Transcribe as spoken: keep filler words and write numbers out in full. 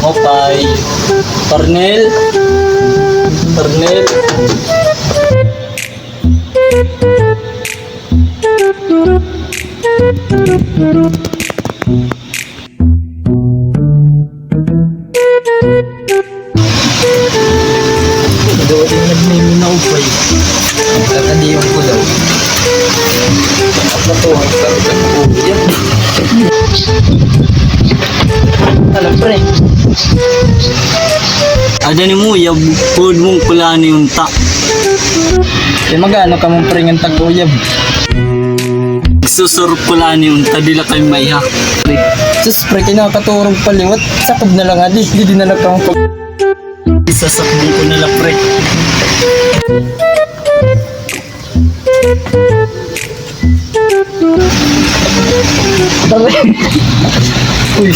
Opay. Parnel. Parnel. Daw din nagmiminaw pa eh. Kakadiyon ko daw. Ako to, ang sarap ng uyan. Ano, pre? Ada ni mo, yab, food mong kulani unta. Eh, mag-ano ka mong pre ng tag-uyab? Susur kulani unta, dila kay maiha. Sus, pre, kay nakakaturog pa liwat. Sakob na lang, adi. Di, di na lang kamo pag- Isasakbong ko na lang, pre. Uy.